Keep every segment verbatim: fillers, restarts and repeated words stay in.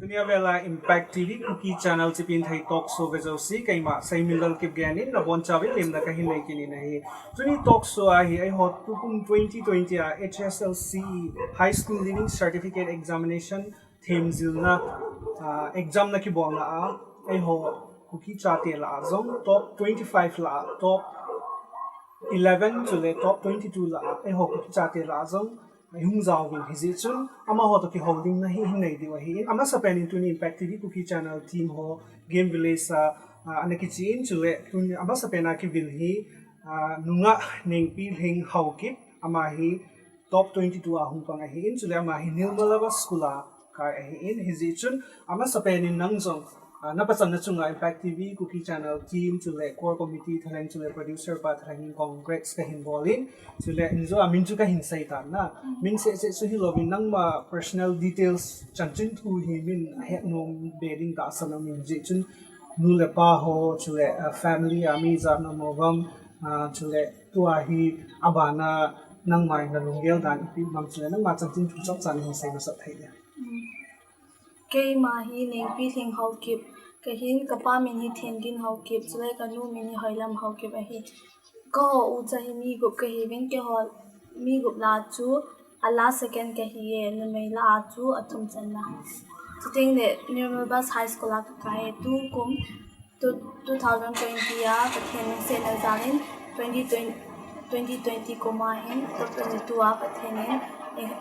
Nia vela Impact T V Kuki Channel chipin thei talk show ve jouse, keima Seiminlal Kipgen in nabonchauvin lemna kahin nei kit in ahi. Tuni talk show a hi eiho tukum twenty twenty a H S L C High School Leaving Certificate Examination themjilna, ah, exam na kibolna a eiho Kuki chate lah a jong top twenty-five lah a, top eleven chule top twenty-two lah a eiho Kuki chate lah a jong ihung jaovin, hijeh chun amaho toh kihoulimna hi hin nei diu ahin, amasapen in tuni Impact T V Kuki Channel team ho Game Village a, ah, ana kichen, chule tuni amasapen a kivil hi, ah, nungah Nengpilhing Haokip, ama hi top twenty-two a hung pang ahin, chule ama hi Nirmala School a kai ahin, hijeh chun amasapen in nang jong, ah, napachatna chunga Impact T V Kuki Channel team chule core committee thalheng chule producer pa thalheng in congrats kahin bol in, chule injo a min chu kahin sei tan na. Min seh seh chu hilouvin nangma personal details, chanchin thu hi min ahet nom be ding tahsan aum in, hijeh chun nu le pa ho chule, ah, family a mi ijat na um uvam, ah, chule tua hi abana nangma in nalunggel dan ipi um am, chule nangma chanchin thu chomcha nahin sei masat thei dem? Keima hi Nengpilhing Haokip kahin, kapa min hi Thengin Haokip, chule kanu min hi Hoilam Haokip ahi. Kaho ucha hi mi gup kahiuvin, keiho mi gup lah a chu a last second kahi e, numei lah a chu athum channa. Chuteng le Nirmala High School a kakai e, tukum two thousand twenty a Pathen lungsetna jal in twenty twenty, twenty twenty kum a hin top twenty-two a Pathen in, eh,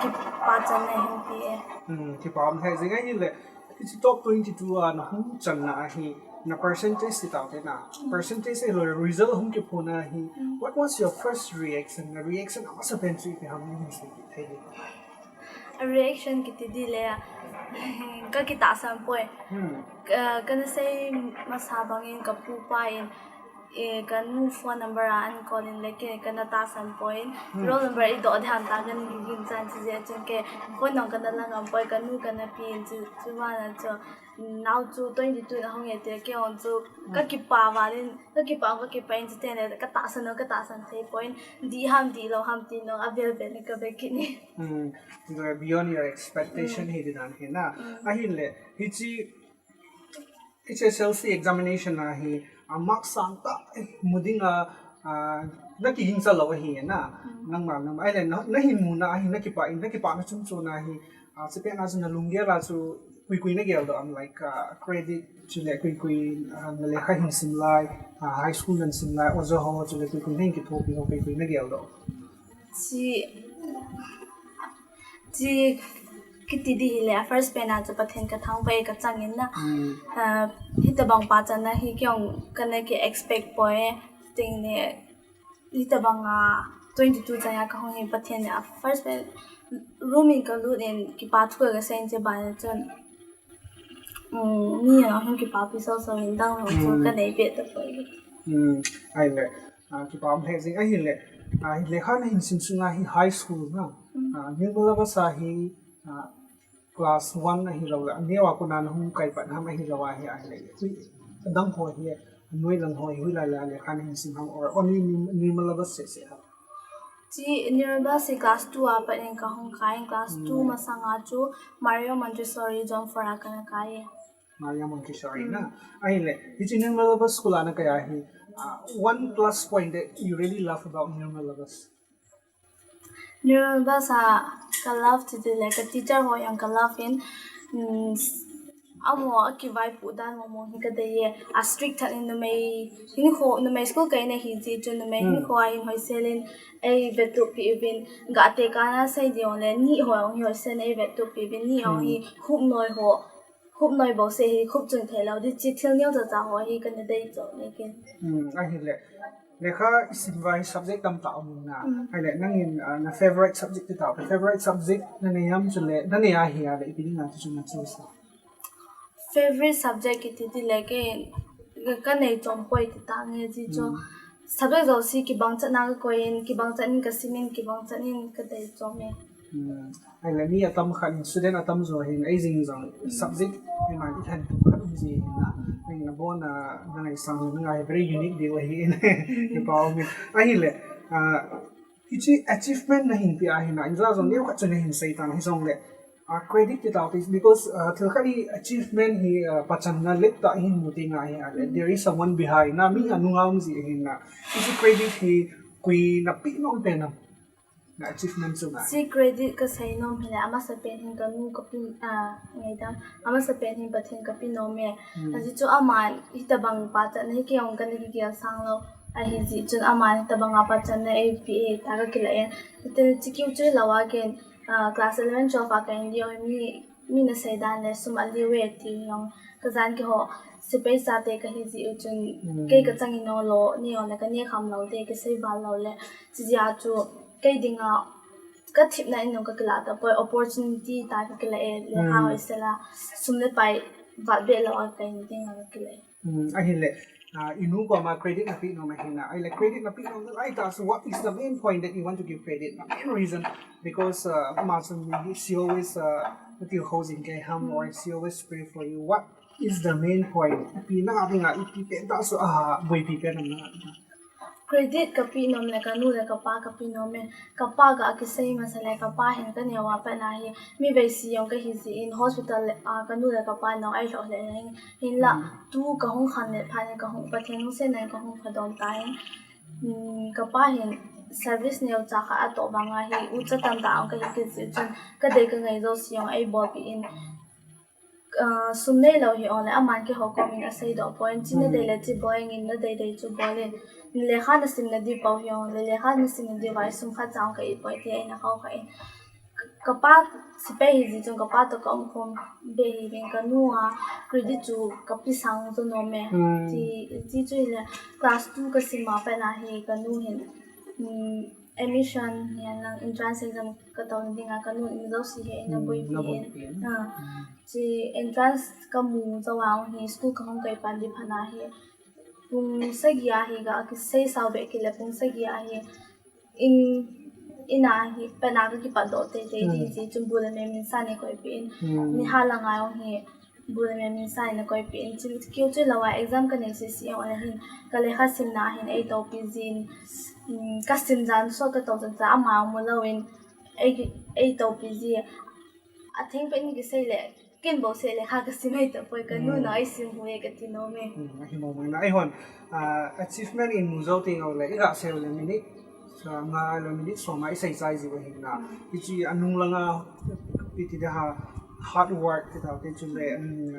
kipachatna eihin pe e. Hmm, kipa um lheh jing ahile, hiche top twenty-two a nahung channa a hi, na percentage ti taute na. Percentage ahilou le result hung kiphona a hi, what was your first reaction? Na reaction amasapen chu ipi ham, nahin sei thei diu? Reaction kiti ding le, kakitahsan poi. Ka, kana sei masa bangin kapu pa in, eh, kanu phone number a ahin call in le kei kana tahsan poi. Roll number eidoh ding ham tia kana gingchan, chujeh chun kei phone jong kana la ngam poi, kanu kana pi in chu, chubana chu, nao chu twenty-two in ahung e tia kei jong chu kakipa val in, kakipa, kakipah in, chuteng le katahsan jong katahsan thei poi, dih ham dihlou ham ti jong avel vel in kabe kit in. Hmm, beyond your expectation hi ding dan hi na. Ahile, hiche H S L C examination a hi, a mark sangtah, eh, mu dinga, ah, nakigingcha lou ahi na. Nangma, nangma, ahile na, nahin muna a hi, nakipah in, nakipahna chomcha na hi, ah, chupet na chu nalunggel a chu, koi koi nagel doh am, like, ah, credit, chule koi koi, ah, nalekha hin sim lai, ah, high school nahin sim lai, oja ho, chule koi koi nahin kithopi ho, koi koi nagel doh? Chi, chi kiti ding hile, a first pen a chu Pathen kathangvah e, kachang in na. Ah, hitobang pachatna hi kei jong kana ki expect poi, chuteng le, hitobang a twenty-two chang a kahung hi Pathen in a first pen room in kalut in kipa thu kasei in, chubana chun, um, mi jong ahung kipapi soso in, dang jong chu kanei be tapoi. Hmm, ahile, ah, kipa um lheh jing ahile, ah, lekha nahin sim sunga hi high school na. Ah, Nirmala Basa hi, ah, class one ahilou le, aneo a kona nahung kai pat ham, ahilou a hi, ahile, adang ho hi, anoi lang ho hi, hoilai lai a lekha nahin sim ham, or only Nir-, Nirmala Basa seh seh ham? Chi Nirmala Basa class two a pat in kahung kai in, class two masang a chu Maria Montessori John Four a kana kai e. Maria Montessori na. Ahile, hiche Nirmala Basa school a nakai a hi, ah, one plus point that you really love about Nirmala Basa? Nirmala Basa ka love ti ding le, ka teacher ho jong ka love in, um, amaho akivaipoh dan mong mong hi kadei e. A strict tah in, numei hinkho, numei school kaina hi jeh chun numei hinkho a hin hoisel in eivettohpi uvin, gah tekahna sei ding jongle, nih ho jong hi hoisel in eivettohpi uvin, nih jong hi khupnoi ho, khupnoi bouseh hi khup chun theilou ding, hiche thil neocha cha ho hi kana dei chom e kei. Hmm, ahile, lekha isim uva hi subject tamtah um in na. Ahile, nangin, ah, na favorite subject ti tao, favorite subject nanei ham, chule nanei ahi a le ipi dinga chu na choose a? Favorite subject kiti ding le kei, ka, kanei chom poi ti tange, hiche chu subject jouse kibang chan a kakoi in, kibang chan in kasim in, kibang chan in kadei chom e. Hmm. Ahile mi atam khat in, student atamjo hin, eijing jong subject eima ilhen tu khat um ji hin na. Nangin abon a nangaisang nangai hi very unique diu ahi in. Kipa um in. Ahile, ah, hiche achievement nahin pe ahi na, inja jong neokhat chu nahin sei tan hijongle, Uh, credit ti tau ti, because uh, thil khat hi achievement hi uh, pachanna let tah hin mu ti ngai hi, uh, there is someone behind na, mi anunga um ji hin na. Hiche credit hi koi na pe nom pen am, na achievement chu ngai. Hiche credit ka sei nom hi le, amasa pen hin ka nu ka pi, ah, ngai dam, amasa pen hin Pathen ka pe nom e. Hmm. Ajeh chu aman hitabang pachanna hi kei jong kana kigel sang lou. Ahi jeh chun aman hitabang a pachanna ei pe e, ta ka kila e. Hiche kiu chu lou a ken, ah, class eleven twelve a ka in di oi mi, mi na sei dan le sum a liu e ti jong ka jan keiho sepai chate ka hi jeh u chun, hmm, kei ka chang in o lo, ni o le ka ne kham lou te, ka sei val lou le. Chijeh a chu kei dinga ka thipna in jong ka kila tapoi, opportunity ta ka kila e, le, hmm, ha hoi sela, sum le pai vat be lou a ka in dinga ka kila e. Hmm, ahile, uh, i nu koma credit na pe nom ahi na. Ahile credit na pe nom nalai tah chu, what is the main point that you want to give credit? The main reason, because uh, ama chu mi, she always uh, with you holding kei ham, or she always pray for you. What is the main point? Ipi na dinga, ipi pen tah chu, ah, boipi pen am na. Credit ka pe nom le ka nu le ka pa ka pe nom e. Ka pa ga kisei masa le, ka pa hin ka neo a pat na hi, mi veisi jong ka hi jeh in hospital a ka nu le ka pa neo ei lhoh le hin, hinla, hmm, tu ka hung khan le phat in ka hung, Pathen lungset na in ka hung phadom ta in. Hmm, ka pa hin service neocha khat atoh bang a hi, ucha tamtah a ka hi kit jeh chun ka dei ka ngai jouse jong ei bolpeh in. Ah, sum neilou hi ong le, aman keiho komin asei doh poi, hiche nadei le hiche bol in, nadei dei chu bol in. Lekha nasim nadi pou hi ong le, lekha nasim nadi uva sum khat cha ong ka it poi, ti a eina khao kha in. Ka pa sepai hi jeh chun ka pa toh ka umkhom be hi uvin, ka nu a credit chu ka pe sang jo nom e. Hmm. Ti, ti chu hile class two ka sim a pat na hi ka nu hin, um, admission hi lang entrance exam ka touna dinga ka nu in jouse hi eina boipi in. Ah. Hiche entrance ka mu jou a hi school ka hung kai pan di phat na hi pung sagi a hi ga kisei sao be kit le pung sagi a hi in, in a hi pat na ka kipat doh teitei di, hiche chun bu le me min sa nei koipeh in. Ni ha lang a jong hi bu le me min sa nei koipeh in. Hiche kiu chu lou a exam ka nei sese jong le hin ka lekha simna hin ei toupi jin, um, ka sim jan sot ka tou jan cha ama mu lou in ei, ei toupi ji. Atheng pet in kisei le, ken bou seh le lekha ka sim hita poi, ka nu nao ei sim hih e ka ti nom e. Hmm, ahi mo mo na. Eihon, ah, achievement i mu jou teng le, i ga sei le minute sanga le minute som a i sei chai jiu ahi na. Hmm. Hiche anung langa, ipi ti da ha, hard work ti tau te chu le, hmm,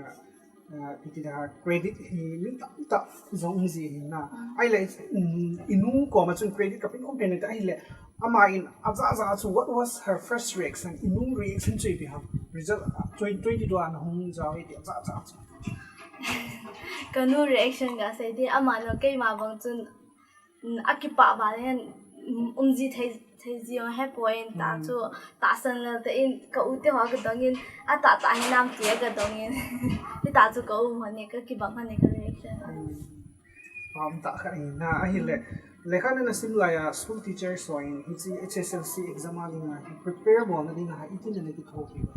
ah, ipi ti da ha, credit hi mi tamtah jong um ji ahi na. Hmm. Ahile, hmm, i nu koma chun credit ka pe nom pen ta ahile, ama in aja ja chu, what was her first reaction? I nu reaction chu ipi ham? Result, ah, twenty, twenty-two a na hung jao e ti aja ja chu. Ka nu reaction ga sei di, ama nao keima bang chun, mm, akipah val in, mm, um ji thei, thei ji jong he poi in ta chu, tahsan lou tah in ka u te ho ka dong in, atah tah hinam ti ka dong in. Ti ta chu ka u ho ne, ka kibang ho ne ka reaction. Hmm. Pam tah khat ahi na, ahile. Lekha na na sim lai a school teacher ho in, hiche H S L C exam a dinga hi prepare bolna dinga hi iti na na kithopi ba.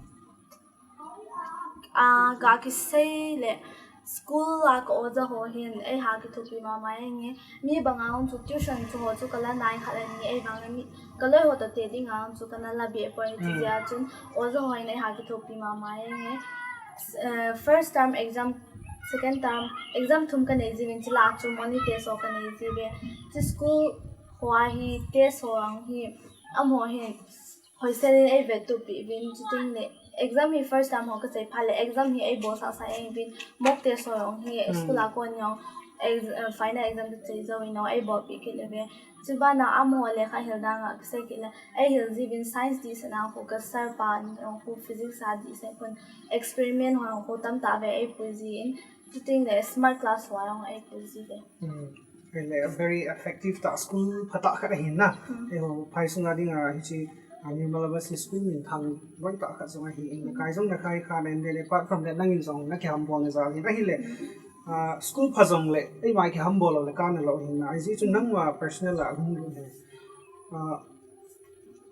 Ah, ga kisei le school a ka oja ho hin, ei ha kithopi mama e nge. Mi banga hung chu tuition chu ho chu ka la nai khat le ni, ei bang le mi, ka loi ho toh te dinga hung chu ka na la be poi ti jeh a chun, oja ho hin ei ha kithopi mama e nge. Eh, first term exam, second term, exam thum ka nei jiuvin, chule chu moni test ho ka nei jiuve. Chu school ho a hi test ho ang hi, amaho hin hoisel in ei vettup peh uvin, chuteng le exam hi first term ho ka chai phat le, exam hi ei bol sah sah jeng uvin, mock test ho jong hi school a kon jong ex-, eh, final exam ka chai jou in jong ei bolpeh kit le uve. Chubana amaho lekha hil danga ka sei kit le, ei hil jiuvin science dihset a khu ka sir pa jong khu physics a dihset khun experiment ho jong khu tamtah ve ei pui jin, chuteng le smart class ho jong ei pui jiuve. Hmm. Ahile a very effective tah school phatah khat ahi na. Hmm. Eiho phai sunga dinga hiche, ah, Nirmala Basi school minthang loi tah khat jong ahi in. Hmm. Kai jong na kai kha nen le, apart from that nangin jong na kihambol na jal hin ahile. Hmm. Ah, school pha jong le, eima kihambol lou le kana lou hin na. Ajeh chu nangma personal a hung lut hi. Ah,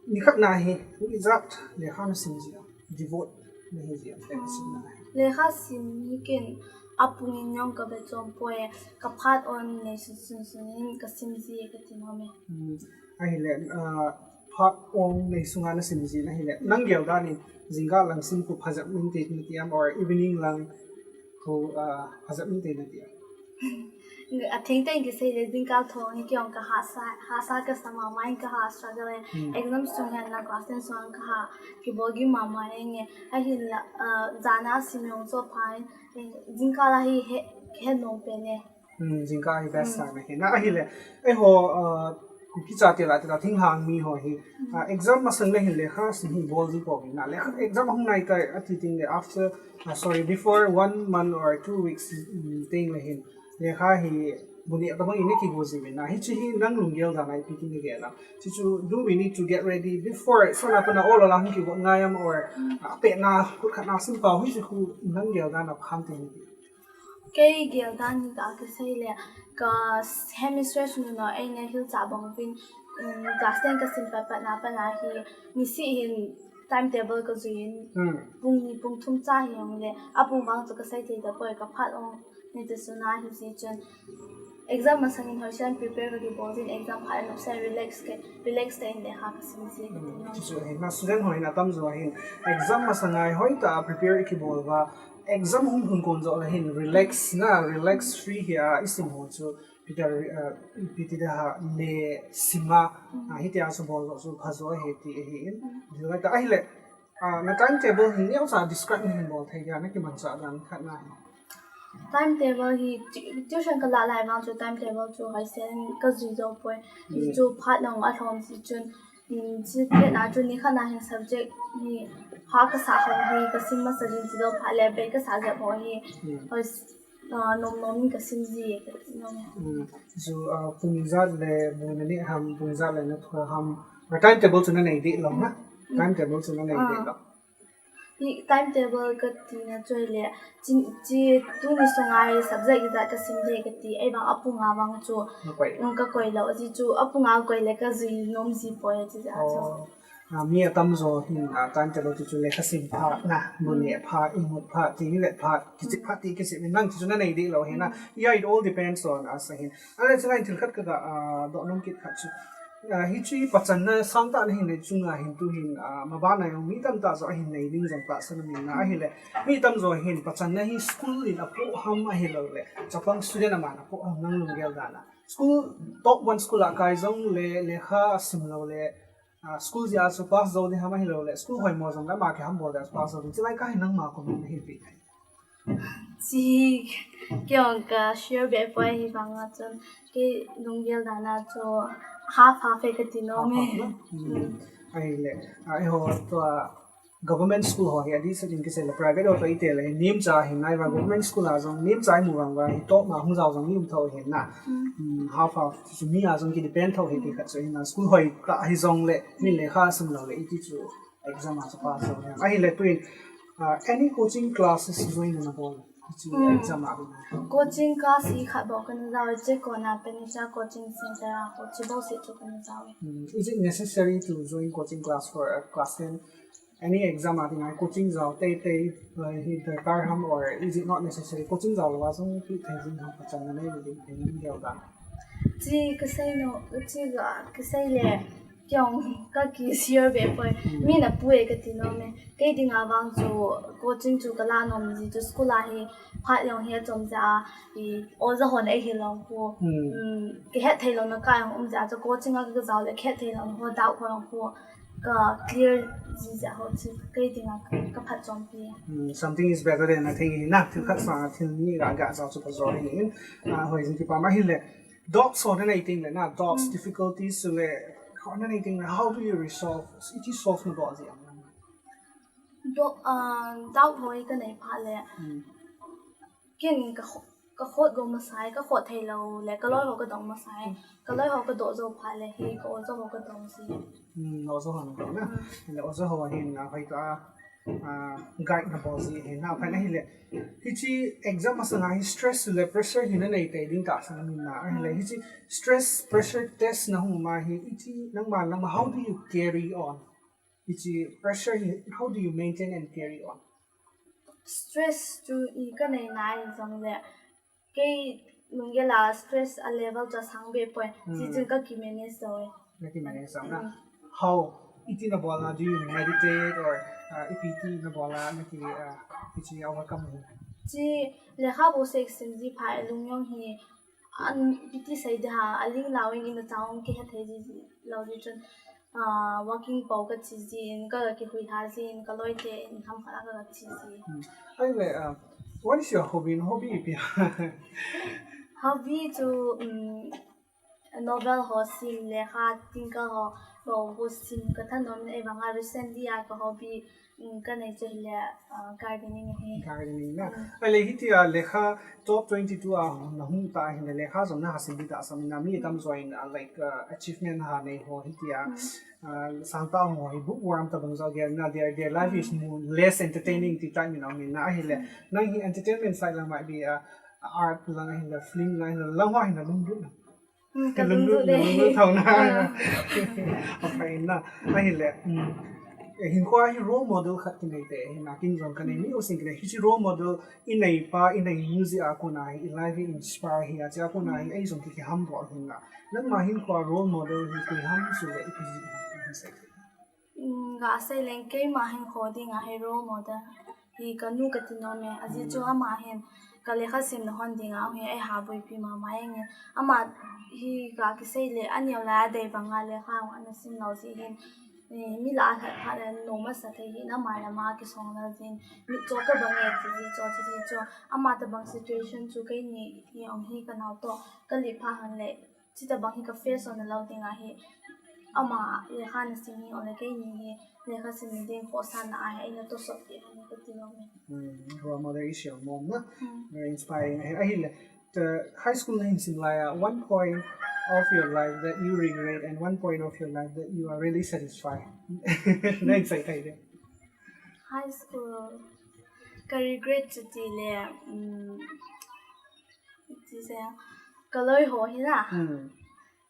Nikhat na hi, ijat lekha na sim jia, devote na hi jia, lekha sim na hi. Lekha sim hi ken apung in jong ka ve chom poi, ka phat on nei sun sun sun in ka sim ji ka ti nom e. Hmm, ahile, ah, Phat ong nei sunga nasim jin ahile, nang gel dan in jingkah lang sim khu phajep min te nati am, or evening lang khu, ah, phajep min te nati am? Atheng teng kisei le jingkah thong hi kei jong ka hahsa, hahsa kasa mama in, ka ha struggle e. Hmm. Exam sung hen lang class ten sung ka ha kibol gim mama e nge. Ahinla, ah, jan a sim jong chu pha in, eh, jingkah la hi he, he nom pen e. Hmm, jingkah hi best sang na hi. Na ahile, eiho, ah, Kuki chate lah, te lah, thinglhang mi ho hi. Ah, exam masang le hin lekha sim hi bol ji pouvin na. Lekha exam hung nai tai ati teng le after, ah, sorry, before one month or two weeks, mm, teng le hin lekha hi bu neh tabang in nei kigo ji uvin na. Hiche hi nang lunggel dan a ipi ti nei gel a? Hichu, do we need to get ready before, so na pa na ol ol a hung kigo ngai am, or, ah, pet na, khat khat na sim pau, hichu khu nang gel dan a pha ham ti hi. Kei gel dan hi ka kisei le, ka headmistress nu no eina hilcha bang uvin, um, class ten ka sim pat pat na pat na hi, nisih hin timetable ka jui in, Hmm. pung ni pung thum cha hi jong le, apung vang chu ka sei thei tapoi, ka phat ong ni te suna hi si chun. Exam masang in hoisen prepare ka kibol jin, exam phat in nopsa relax ka, relax tah in lekha ka sim ji ka ti nom. Hichu ahi, na student ho hin atam jo hin exam masang a hoitah a prepare kibol uva, exam hung hung kon jo le hin relax na, relax free hi a isim ho chu Peter, uh, Peter da ha le sim a, ah, hitia chu bol jo chu pha jo ahi ti ahi in. Hilai ta ahile, ah, na timetable hi neocha describe na hin bol thei dia, na kimanchah dan khat na hi. Timetable hi tu-, tuition ka lah lai vang chu timetable chu hoisen ka jui jou poi. Hmm. Chu phat nong a lhom si chun, um, chu pet na chu ni khat na hin subject ni ha ka sa hong hi ka sim masa jin, chu jou phat le bel ka sa jep ho hi. Hmm. Hoi, ah, nom nom in ka sim ji ka ti nom. Hmm. Chu, ah, pung ijat le bu na neh ham, pung ijat le na thua ham. Timetable chu na nei deh lou na. Hmm. Timetable chu na nei deh lou. Hi timetable ka tina chu ahile, chi, chi tuni sunga hi subject ijat ka sim ding ka ti, ahivang apung a vang chu, Na koi. um, ka koi lou, ajeh chu apung a koi le ka jui nom ji poi ajeh chu. Oh. Ah, mi atam jo hin, ah, timetable ti chu lekha sim phat na, bu neh phat, imut phat, ti ni le phat, kichep phat ti kichep in, nang ti chu na nei deh lou hi na. Yeah, it all depends on us ahin. Ahile chulai thil khat ka ga, ah, doh nom kit khat chu. Ah, hiche pachanna sangtah na hin nei chunga hin tu hin, ah, maban a jong mi tamtah jo ahin nei ding jong tahsan aum in na ahile. Mi tam jo hin pachanna hi school in apoh ham ahilou le, chapang student aman apoh ham nang lunggel dan a? School, top one school a kai jong le, lekha asim lou le, ah, school jeh a chu pass jou ding ham ahilou le, school hoimo jong le ama kihambol le pass jou ding. Chulai kah hin nangma comment na hi ipi? Chi, kei jong ka sure be poi, ahivang a chun kei lunggel dan a chu half half e ka ti nom e. Half half na? Hmm. Hmm. Ahile, ah, eiho tua government school ho hi adih seh in kisei le private ho toh iti le nemcha hi nai va, government school a jong nemcha imu vang uva hi top ma hung jao jong i um thou hi na. Hmm. Hmm, half half chu mi a jong ki depend thou hi ti khat chu hi na. School hoi tah hi jong le, mi lekha sim lou le iti chu exam a chu pass jou hi. Ahile tuin, ah, any coaching classes join na bol? Hiche Hmm. exam a ding a. Coaching class hi khat bou kana jao e, hiche kona Peninsula Coaching Center a, hiche bou seh chu kana jao e. Hmm, is it necessary to join coaching class for a class ten? Any exam a ding a coaching jao teitei, uh, hi darkar ham, or is it not necessary? Coaching jao lou a jong ipi thei jing ham, pachanna nei ding thei ding deu dan. Chi ka sei nom, chi ka, ka sei le, kei jong ka ki sure be poi. Hmm. Mi na pui ka ti nom e. Kei ding a vang chu coaching chu ka la nom ji chu school a hi phat jong hi achom jeh a, i, oja hon ei hilou khu. Hmm. Um, kihet thei louna ka jong um jeh a chu coaching a ka jao le kihet thei louna ho, doubt ho jong khu ka clear ji jeh a ho chu kei ding a ka, ka phatchompi. Hmm, something is better than nothing hi na. Thil khat Hmm. sanga thil ni ga ga jao chu pha jo hi in. Ah, hoi jing kipah ma ahile. Doubts ho na nei teng le na, doubts, Hmm. difficulties le, ho na nei teng le, how do you resolve? Iti solve na bol ji am? Do, ah, doubt ho hi ka nei phat le. Hmm. Ken ka kho-, ka khot go masa e, ka khot thei lou le, ka loi ho ka dong masa e. Hmm. Ka loi ho ka doh jou phat le, hi ka oja ho ka dong ji. Hmm, oja ho na dong na. Hmm. Le oja ho hin, ah, hoi ka, ah, guide na bol ji hi na, phat na Hmm. hi le. Hiche exam masang a hi stress le pressure hi na nei tei ding tahsan aum in na. Ahile Hmm. hiche stress pressure test na hung ma hi, iti nangma, nangma, how do you carry on? Hiche pressure hi, how do you maintain and carry on? Stress chu i ka nei nai jong le, kei lunggel a stress a level chu asang be poi. Hmm. Hichun ka ki manage jou e. Na ki manage jou na. Hmm. How? Iti na bol a, do you meditate or uh, ipi ti na bol a na ki uh, ichi overcome hi? Chi lekha bou sek sim ji pha lung jong hi an piti sei de ha, aling lawin ina chang ki he thei ji lou ji chun, ah, walking pou ka chi jin, ka kihui ha jin, ka loi te in tham kha ka chi ji. Hmm. Ai le, uh, what is your hobby? Hobby ipi? Hobby chu, um, novel ho sim, lekha, twinkle ho, ho, ho sim ka thanom e vang a recently a ka hobby, um, ka nei chu le, uh, gardening hi. Gardening na. Hmm. Ai le hiti a lekha top twenty-two a na hung ta hin lekha jong na ha sim di ta sam na mi tam join a like uh, achievement ha nei ho hiti a. Hmm. Uh, sang ta ho hi bookworm ta bang jo ge na their, their life is more less entertaining ti ta mi na mi na hi le. Hmm. Nang hi entertainment side lang mai bi a art lang hin le film lang hin le lang ho hin le lung du. Hmm, ka lung du de. Lung du thau na. Ah. Okay na. Ai le. Hmm. Hin ko hi role model khat ki nei te hin na kin jong ka nei mi u sing ki nei hi role model i nei pa, i nei music a kona hi, i life hi inspire hi, a chia kona hi, ei jong ki, ki ham bo hin la. Nangma hin kho role model hi, ki ham su le, i ki ji hi, hi sai. Mm, ga sei leng keima hin kho ding a hi role model hi ka nu ka ti nom e, a ji chu ama hin, ka lekha sim na hon ding a, hi ei ha boi pi ma ma eng e. Ama hi ka ki sei le, a neo la a dei bang a lekha, a na sim lo ji hin. Eh, mi la a khat khat le nom a sa thei hi na ma le ma ki song la jin. Mi cho ka bang e ti ji cho ti ji cho. Ama ta bang situation chu kei ni hi ong hi ka nau to ka li pha han le. Chi ta bang hi ka face on lo ding a hi. Ama le kha na sim ni ong le kei ni hi le kha sim ni ding ko sa na a hi na to sot ti han ka ti lo me. Hmm, role model is your mom na. Hmm. Very inspiring. Ahi le. The high school na hin sim lai a, one point of your life that you regret and one point of your life that you are really satisfied. Na hin sai thei de. High school ka regret chu ti le, um, ti se, ka loi ho hi na. Hmm.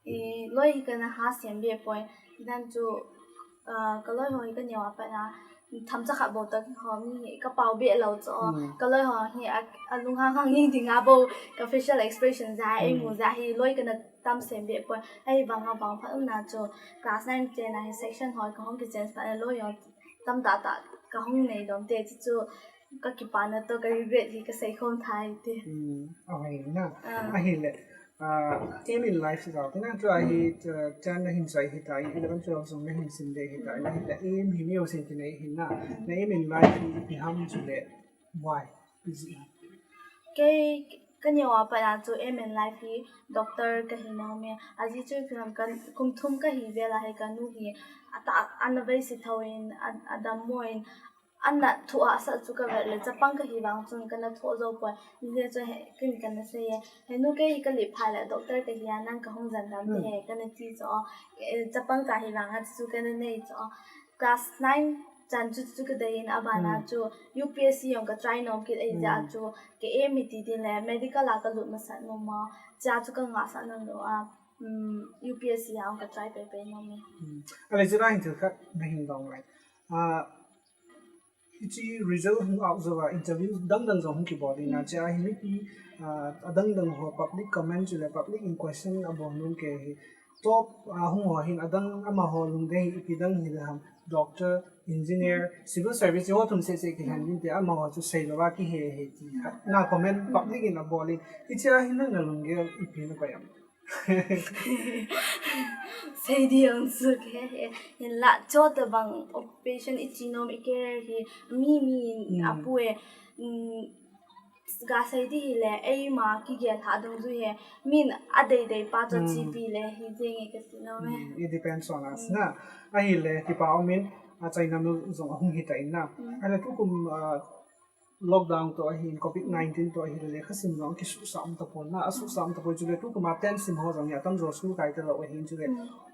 I loi hi ka na ha sem be poi. Dan chu, ah, ka loi ho hi ka neo a pat na, tham cha khat bou ta ho mi hi ka pau be lo cho. Hmm. Ka loi ho hi a, a lung hang hang ing ding a bou ka facial expression ja, ei mu ja hi loi ka na tam sem be poi. Ei bang a bang phat um na chu class nine ten a hi section ho ka hong ki change pat na loi ho tam ta ta ka hong nei dom te chu chu ka ki pa na to ka regret hi ka sei khom thai te. Hmm. Ahi na. Ah. Ahi le. Uh, aim in life jao tina chu ahi, uh, ten na hin chai hi ta, eleven, twelve jong na hin sim de hi ta, na hi ta aim hi mi o sin tina hi na. Na aim in life hi ipi ham chu le why? Ipi ji? Kei ka neo a pat a chu aim in life hi doctor ka hi nom e. A ji chu ka kum thum ka hi vel a hi ka nu hi a ta, a na vei si tho in, a, a dam mo in, a na thu a sa chu ka vet le, chapang ka hi vang chun ka na tho zo poi. Ni le chu he, kin ka na sei e. He nu kei ka li pha le, doctor ka hi a nang ka hong jan dam te he, ka na ti chu. Eh, chapang ka hi vang a chu ka na nei chu. Class nine chan chu chu ka dei in a ban a chu U P S C jong ka try nom kit ei ja chu. Ka aim hi ti din le, medical a ka lut masat nom a. Cha chu ka ngah sah nom lo a. Um, U P S C a ka try pai pai nom e. Hmm. A le chu na hin thil khat na hin dong lai. Ah, Hichi result hung out jou a interview dang dang jong hung kibol in a, chia hi mipi, ah, adang dang ho public comment chule public in question abol nom kei hi. Top, ah, hung ho hin adang amaho lungdei hi ipi dang hi le ham, doctor, engineer, civil service ho thum seh seh kilhen min te amaho chu sei lou a kihe he ti khat. Na comment public in abol in, hichia hi nang na lunggel ipi na koi am. Sei di ang su ke he. Hin la cho ta bang operation i chi nom i career hi mi mi in apu e. Mm, ga sei di hi le, ei ma kigel ha dong ju he. Min a dei dei pa cho chi pi le hi jeng e ka ti nom e. Mm, it depends on us na. Ahi le, ti pa o min, a China mil jong ahung hi ta in na. Ahi le, tukum, ah, lockdown to ahin, covid nineteen to ahin le, lekha sim jong kisuhsah um tapon na, asuhsah um tapon chule, tukum a ten sim ho jong hi atamjo school kai talou ahin chule,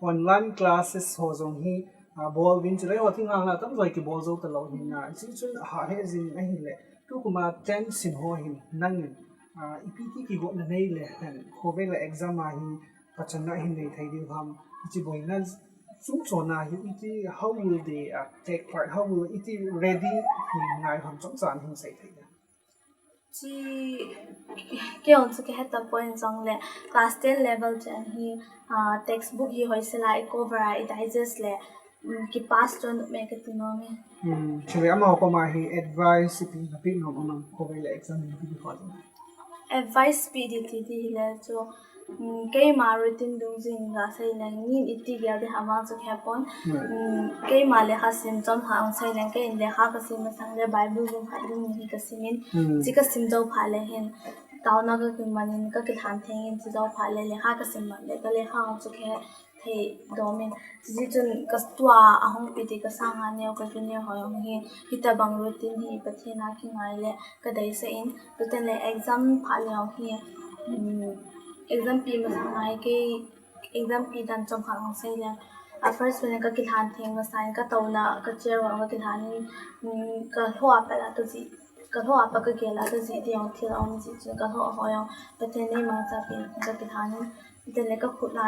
online classes ho jong hi, ah, bol vin chule, ho thinglhang la atamjo kibol jou talou ahin na, chuchun ha he jing ahin le, tukum a ten sim ho hin, nangin, ah, ipi ti kigotna nei le, hen, khovei la exam a hi, pachatna hin nei thei diu ham, hichi boina chungchon a hi iti, how will they, uh, take part? How will iti ready hi ngai ham chomcha hin sei thei da. Chi kei jong chu ka het tapon jong le class ten level chan hi, uh, textbook hi hoisel a i cover a i digest le um, kipass chu anom e kati nom e. Hmm, chule amaho koma hi advice ipi napeh nom am, khovei le exam hi ipi ti kho. Advice pe di ti di hile chu, um, keima routine dungjuiyin gasei leng, nin iti gel di ham vang chu kahepon. Hmm. Um, keima lekha sim chomkhat hung sei leng, kei in lekha kasim masang le Bible lim khat lim ni hi kasimin. Hmm. Chi kasim jou phat le hin, taona kakimanin, kakilhan thengin, chi jou phat le lekha kasim man le, kalekha hung chu kahe thei domin. Chuti chun katua ahung pi ti kasanga neo ka junior ho jong hi, hitobang routine hi Pathen a kingai le kadeisah in, chuteng le exam phat le jong hi, um, exam pi masang a hi kei exam pi dan chomkhat hung sei leng, a first pen kakilhan theng masa in, katouna, ka chair ho kakilhan in, um, kalhoh a pat a kajih, kalhoh a pat kagel a kajih ding jong thil aum jeh chun, kalhoh ho jong Pathen in eimangcha pen kakilhan in, chuteng le kakhut a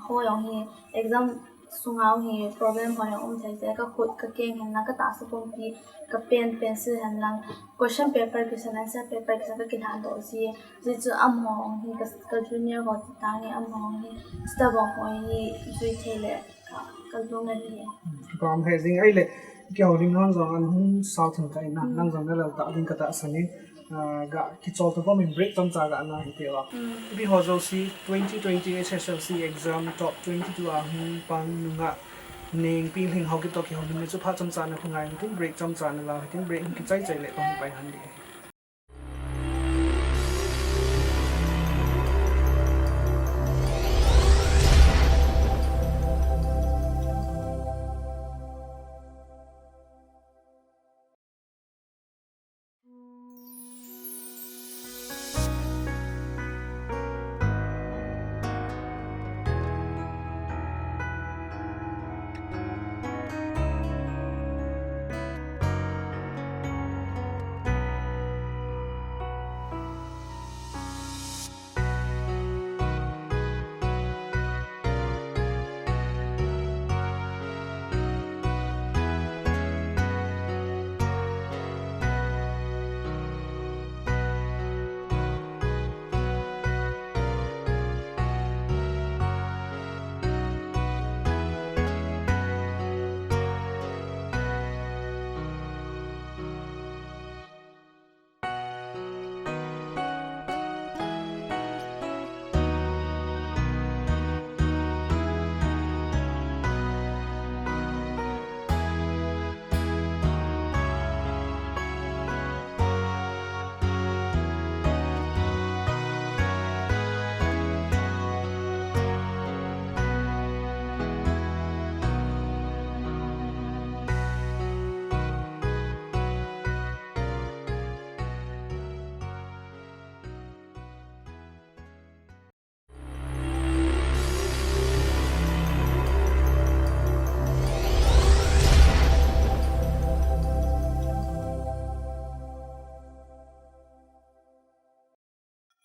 ho jong hi exam sunga hi problem ho jong um thei jeh, kakhut, kakeng hen lang, katahsa pumpi, kapen, pencil hen lang, question paper, question answer paper, question kakilhan doh ji. Chuti chu amaho hi ka, ka junior ho ti tang e, amaho hi, hitobang ho hi jui thei le ka, kalung ahi. Hmm, kipah um he jing ahile, kihoulim nan jong ahung sao thim kha in na, hmm, nang jong nalal tah ding katahsan in, ah, ga kichol to pum in break chomcha ga na hite uva. Hmm. Ipi ho jouse twenty twenty S S L C exam top twenty-two a hung pang nungah Nengpi Lhinghaokip toh kihoulimna chu phat chomcha na hung ngai hitin, break chomcha nalah hitin, break hung kichai chai le kahung pai hon ding.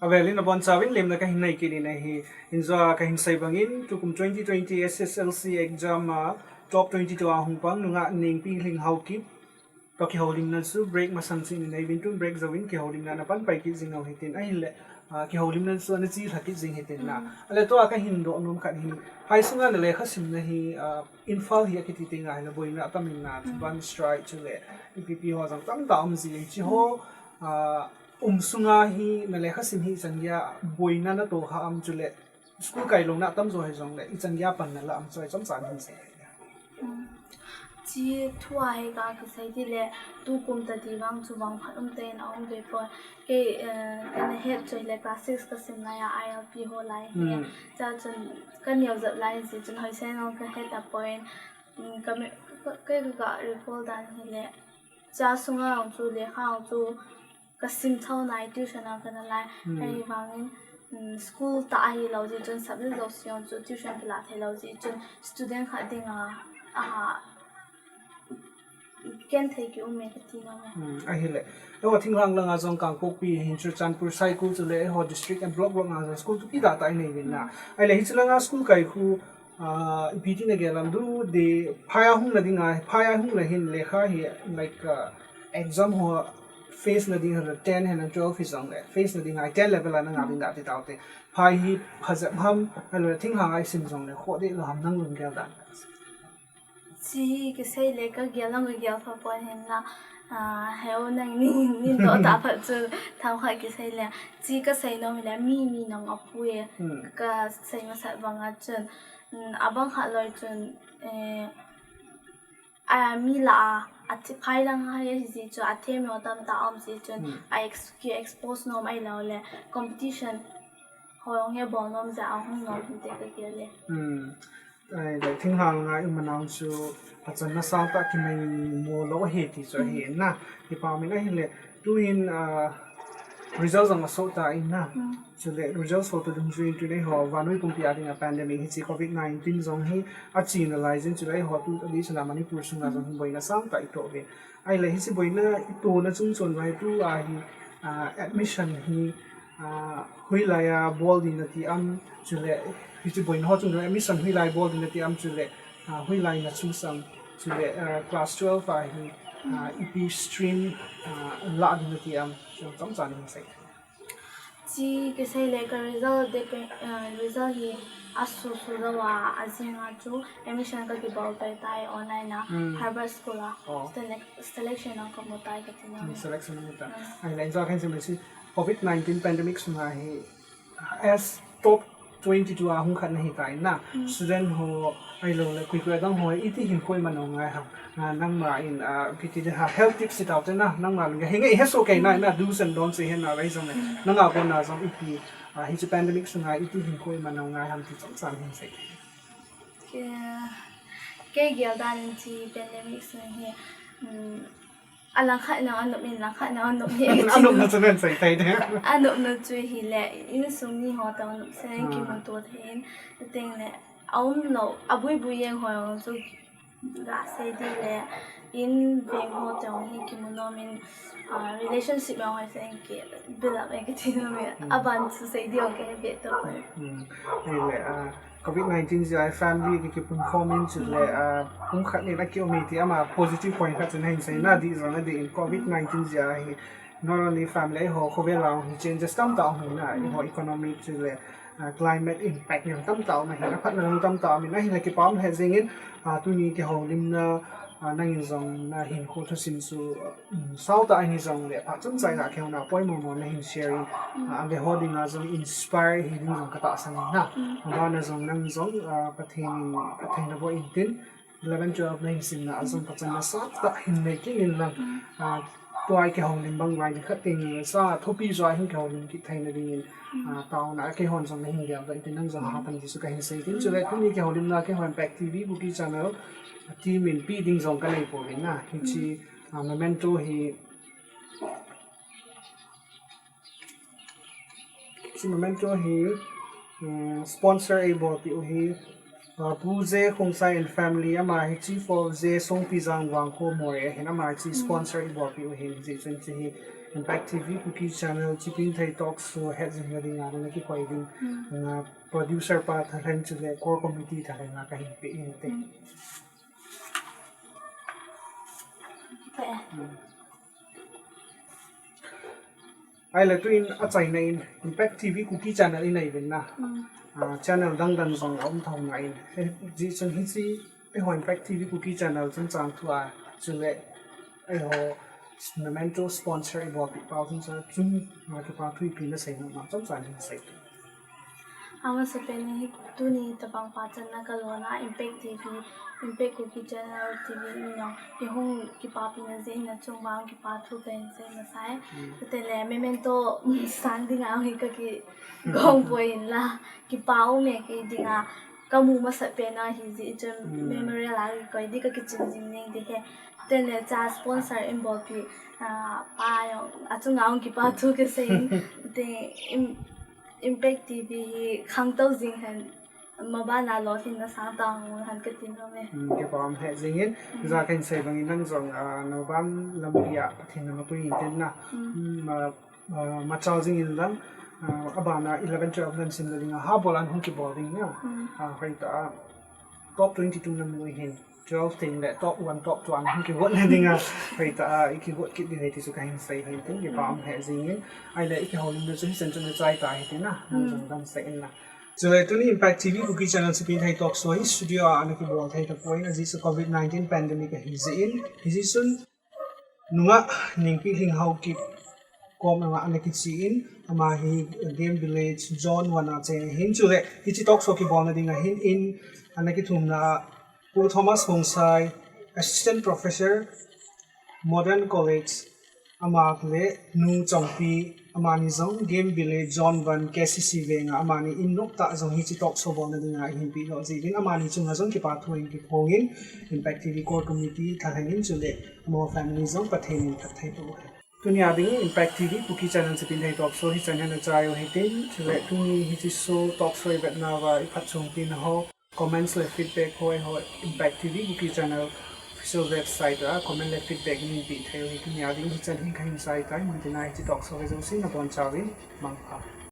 Avel in abonchauvin lemna kahin nei kit in ahi. Injo a kahin sei bangin, tukum twenty twenty S S L C exam a top twenty-two a hung pang nungah Nengpi Lhinghaokip toh kihoulimna chu break masang cheh in nei uvin, tun break jouvin kihoulimna na pan pai kit jing u hitin, ahile, ah, kihoulimna chu ana chelha kit jing hitin na. Mm. Ale tua kahin doh nom khat hi, phai sunga na lekha simna hi, ah, Imphal hi akiti teng ahile boina atam in na, mm, Japan strike chule ipi ipi ho jong tamtah um jin, chiho, mm, ah, um sunga hi na lekha sim hi ichan geiya boina natoh kha am chule School kai louna atam jo hijongle, ichan geiya pan nalah am chu ichomcha nahin sei. Hmm. Chi thu a hi ka kisei tile, tukum tah ti vang chu vang phat um tah in aum kei poi. Kei, eh, kana het chu hile class six kasim laiya I L P ho lai hi. Hmm. Chua chun kaneo jep lai jeh chun hoisen jong kahet tapoi. Hmm, ka me, ka, kei ka, ka recall dan hile, chua sunga jong chu lekha jong chu kasim thou nai, tuition a kana lai. Hmm. Ahivangin, um, school tah ahilou jeh chun subject jouse jong chu tuition kilah theilou jeh chun student khat dinga, aha, genthei kium e kati nom e. Hmm, ahile. Eiho thinglhang langa jong Kangpokpi hin Churachandpur Saikul chule eiho district and block block nga jong school thupi tahtah inei uvin na. Hmm. Ahile hiche langa school kai khu, Ah, ipi ti nagel am, du de, phai a hung na dinga, phai a hung na hin lekha hi, like, ah, exam ho face na ding hile, ten hen lang twelve hijongle, face na dinga, ten level a nanga ding da ti taute. Phai hi phajep ham, ahilou le thinglhang a isim jongle, khoh deh lou ham nang lunggel dan. Ti hi kisei le ka gel lang ka gel pha pon hin la. Ah, heu nang ni ni do ta pha chu thau kha kisei le. Chi ka sei nom le mi mi nang a pu e. Hmm. Ka sei ma sa bang a chun. Hmm, a bang kha loi chun, eh, a mi la a, a thi phai lang ha ye ji chu a the mi tam ta om ji chun. Hmm. A ex-, ki expose nom ai lo le competition. Hoi ong he bol nom ja a hung nom hin te ka gel le. Hmm. Ai, le thinglhang a i um nau chu a channa sang ta ki mai mo lo he ti chu ahi na. Kipa min ahi le tu in, ah, result jong a so ta in na. Hmm. Chule result so ta dungjuiyin tun eiho vannoi pumpi a dinga pandemic hiche covid nineteen jong hi a china lai jin chule eiho tu a di chula Manipur sunga jong hi boina sang ta i to ve. Ai le hiche boina i to na chung chon vai tu a hi, ah, admission hi, ah, hoilai a bol ding nati am chule hiche boina ho chung admission hoilai bol ding nati am chule, ah, hoilai na chu sam chule, ah, class twelve a hi, ah, ipi stream, ah, la ding nati am chu chomcha nei sei. Chi kisei le ka result de pe, ah, result hi a su su lo a, a jing a chu admission ka kibol pai tai online a, hmm, Harvard School a. Oh. Sele-, selection a ka mu tai ka ti na. Hmm, selection a mu tai. Hmm. Ai le ja khen se me si covid nineteen pandemic sunga hi as top twenty-two a hung khat na hi tai na. Hmm. Student ho ai lo le koi koi dang ho iti hin koi man ngai ham. Ah, nangma in, ah, kiti de ha health tips ti tau te na, nangma lung hi nge he so kei na, na do's and don'ts hi na lai jong le. Hmm. Nanga kona jong ipi, ah, hiche pandemic sunga iti hin koi man ngai ham ti chomcha hin sei. Ke, kei gel dan in chi pandemic sung hi, um, a lang khat na a nop in lang khat na a nop hi. A nop na chu nen sei tai de. A nop na chu hi le, insung mi ho ta nop se, ah, ki mun to the in, teng le, a um lo, a bui bui jeng ho jong chu ga sei di le, in veng ho te jong hi ki mu nom in, ah, relationship jong hi sei ki build up e ki ti nom e. Hmm. A ban chu sei di jong ki he be to. Hmm. Ai le, ah, covid nineteen jeh a family ki, ki pung khom in chule, hmm, ah, pung khat in a ki um e ti ama positive point khat chu na hin sei na di jong a di in covid nineteen jeh a hi not only family ho khovel a hi changes tamtah um na, hmm, eiho economic chule, ah, climate impact jong tamtah um ahi, a phatna jong tamtah um in ahi le kipa um he jing in, ah, tuni kihoulimna, ah, nangin jong na hinkho thusim chu, um, sao tah ahi jong le, phat chomcha in a kihona poimo mo na hin share in, ah, a ve ho dinga jong inspire hi ding jong ka tahsan in na. Mm. Abana jong nang jong, ah, Pathen in, Pathen na bou in tin, eleven twelve na hin simna a jong ka channa sang tah hin nei kit in lang. Mm. Ah, tua i kihoulim bang vai ni khat teng sa thupi jo a hin kihoulim kit thei na ding in, mm, ah, taona a kihon jong na hin gel doh in tin nang jong, mm, ha pan Jesu ka hin sei tin. Mm. Chule tuni kihoulimna kihon Impact T V Kuki Channel, ah, team in pe ding jong ka nei pouvin na. Hiche, mm, ah, memento hi Hiche memento hi, um, sponsor eibolpeh u hi, uh, Pu J Khongsai and family, ama hi Chief of J Songpijang Vangkho Moreh ahin, ama hi, mm, sponsor eibolpeh u ahin, hijeh chun hiche hi Impact T V Kuki Channel, Chipinthei Talk Show, het jing na dinga, na kikoi ding, mm, na producer pa thalheng chule core committee thalheng a kahin pe in te. Mm. Pe. Mm. Ahile tuin achaina in Impact T V Kuki Channel i nei uvin na. Mm. Ah, channel dang dang jong aum thou ngai in. Hijeh chun hiche eiho Impact T V Kuki Channel chungchang thu a chule eiho memento sponsor eibolpeh pau chungchang chun, ah, kipa thu ipi nasei nom am chomcha hin sei. Amasapen in hi tuni tabang pachatna kalona Impact T V, Impact Kuki Channel T V in jong eihung kipapina jeh in nachung vang kipa thu kahin sei masai. Mm. Chuteng le memento sang dinga hi kakigong poi in la, kipa ume kei dinga kamu masapen a hijeh chun, mm, memorial a kikoi di kakichin jing jeng di he. Chuteng le cha sponsor eibolpeh, ah, pa jong achunga hung kipa thu kasei in. Chuteng in Impact T V hi khangtou jing hen, mabana lolhinna sangtah hung hen kati nom e. Hmm, kipa um he jing in, hmm, ja kahin sei bangin nang jong, ah, naban lampi a Pathen na mapui in tin na. Hmm. Hmm, ma, ah, machal jing in lang, ah, abana eleven twelve nahin simna dinga, ha bol a hung kibol ding na. Hmm. Ah, hoitah a, top twenty-two namu ahin, twelve teng le top one, top two a hung kivot na dinga, hoitah a, i kivot kit diu ahi ti chu kahin sei hin tin, kipa um he jing in. Ahile, i kihoulimna chu hichan chun achai ta hite na, nang jong damsel in na. Chule tuni Impact T V Kuki Channel Sipin Thei Talk Show hi studio a ana kibol thei tapoi, ajeh chu covid nineteen pandemic ahi jeh in, hijeh chun nungah Ningpi Lhing Haokip kom anga ana kiche in, ama hi Game Village Zone one a cheng ahin, chule hiche talk show kibolna dinga hin in ana kithumna a Pu Thomas Hongsai, Assistant Professor, Modern College, ama le Nu Chongpi, amani jong Game Village Zone one K C C venga amani in noptah jong hiche talk show bolna dinga ahin pehdoh jeh uvin, amani chunga jong kipa thu in kiphongin, Impact T V Core Committee thalheng in chule amaho family jong Pathen in phatthei boh hen. Tunia ding Impact T V Kuki Channel Sipin Thei Talk Show hichan hin achai u hitin, chule tuni hiche show talk show ivetnauva iphatchompi naho, comments le feedback ho eiho Impact T V Kuki Channel official website a comment le feedback neipe thei u hi. Tunia ding hichan hin kahin chai tai, muntina hiche talk show ve jousen nabonchauvin mangpha.